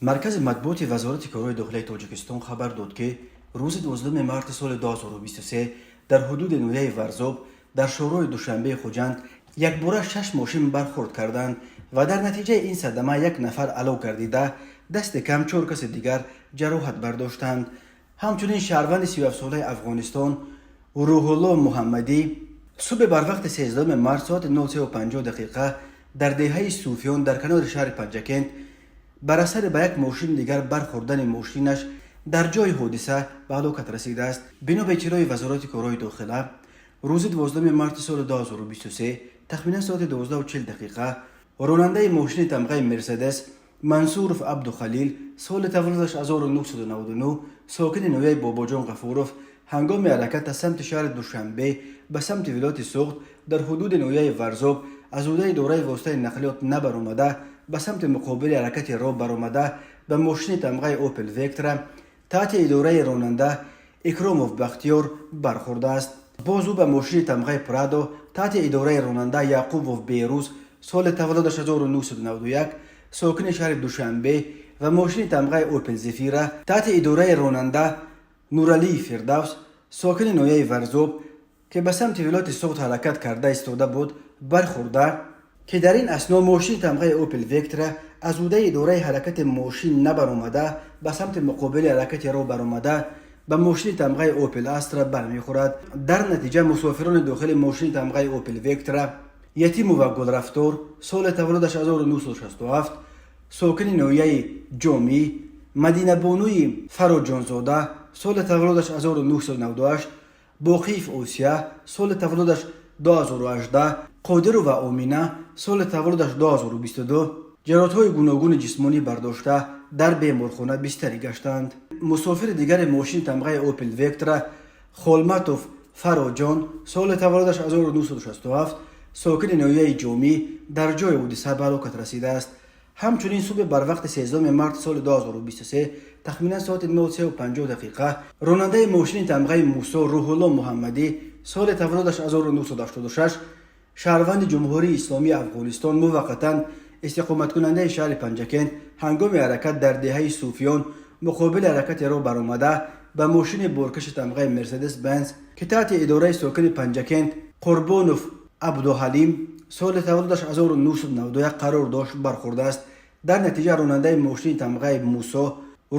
Маркази матбуоти Вазорати корҳои дохилаи Тоҷикистон хабар дод, ки рӯзи 12 марти соли 2023 дар ҳудуди ноҳияи Варзоб дар шоҳроҳи Душанбеи Хуҷанд якбора шаш мошин бархӯрд карданд ва дар натиҷаи ин садама як нафар ҳалок гардида, дасти кам чор каси дигар ҷароҳат бардоштанд. Ҳамчунин шаҳрванди 37-солаи Афғонистон Рӯҳулло Муҳаммадӣ субҳи барвақти 13 март соати 03:50 дақиқа дар деҳаи Суфиён дар канори шаҳри Панҷакент бар асари ба як мошини дигар бархӯрдани мошинаш дар ҷои ҳодиса ба ҳалокат расидааст. Бино ба иттилои Вазорати корҳои дохила, рӯзи 12 марти соли 2023 тахминан соати 12:40 дақиқа ронандаи мошини тамғаи Мерседес Мансуров Абдухалил, соли таваллудаш 1999, сокини ноҳияи Бобоҷон Ғафуров, ҳангоми ҳаракат аз самти шаҳри Душанбе ба самти вилояти Суғд дар ҳудуди ноҳияи Варзоб аз ҳудуди идораи воситаи нақлиёт набаромада, ба самти муқобили ҳаракати роҳ баромада, ба мошини тамғаи Опел Вектра таҳти идораи ронанда Икромов Бахтиёр бархӯрдааст. Боз ӯ ба мошини тамғаи Прадо таҳти идораи ронанда Яқубов Берӯз, соли таваллудаш 1991, сокини шаҳри Душанбе, ва мошини тамғаи Опел Зефира таҳти идораи ронанда Нуралиев Фирдавс, сокини ноҳияи Варзоб, ки ба самти вилояти Суғд ҳаракат карда истода буд, бархӯрда, ки дар ин асно мошини тамғаи Опел Вектра аз ҳудаи идораи ҳаракати мошин набаромада, ба самти муқобили ҳаракати роҳ баромада, ба мошини тамғаи Опел Астра бармехӯрад. Дар натиҷа мусофирони дохили мошини тамғаи Опел Вектра Ятимова Гулрафтор, соли таваллудаш 1967, сокини ноҳияи Ҷомӣ, Мадинабонуи Фароҷонзода, соли таваллудаш 1998, Боқиев Осия, соли таваллудаш 2018, Қодирова Омина, соли таваллудаш 2022, ҷароҳатҳои гуногуни ҷисмонӣ бардошта, дар беморхона бистарӣ гаштанд. Мусофири дигари мошини тамғаи Опел Вектра Холматов Фароҷон, соли таваллудаш 1967, сокини ноҳияи Ҷомӣ, дар ҷои ҳодиса ба ҳалокат расидааст. Ҳамчунин субҳи барвақти 13 марти соли 2023 тахминан соати 03:50 дақиқа ронандаи мошини тамғаи Мусо Рӯҳулло Муҳаммадӣ, соли таваллудаш 1986, шаҳрванди Ҷумҳурии Исломии Афғонистон, муваққатан истиқоматкунандаи шаҳри Панҷакент, ҳангоми ҳаракат дар деҳаи Суфиён муқобили ҳаракати роҳ баромада, ба мошини боркаши тамғаи Мерседес Бенз, ки таҳти идораи сокини Панҷакент Қурбонов Абдуҳалим, соли таваллудаш 1991, қарор дошт, бархӯрдааст. Дар натиҷа ронандаи мошини тамғаи Мусо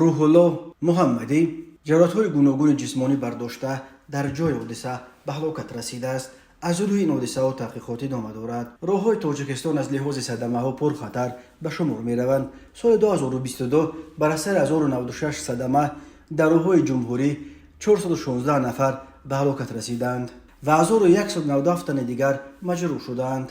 Рӯҳулло Муҳаммадӣ ҷароҳатҳои гуногуни ҷисмонӣ бардошта, дар ҷои ҳодиса ба ҳалокат расидааст. Аз рӯи ин ҳодисаҳо таҳқиқот идома дорад. Роҳҳои Тоҷикистон аз лиҳози садамаҳо пурхатар ба шумор мераванд. Соли 2022 бар асари 1096 садама дар роҳҳои ҷумҳурӣ 416 нафар ба ҳалокат расиданд ва 1197 тани дигар маҷрӯҳ шуданд.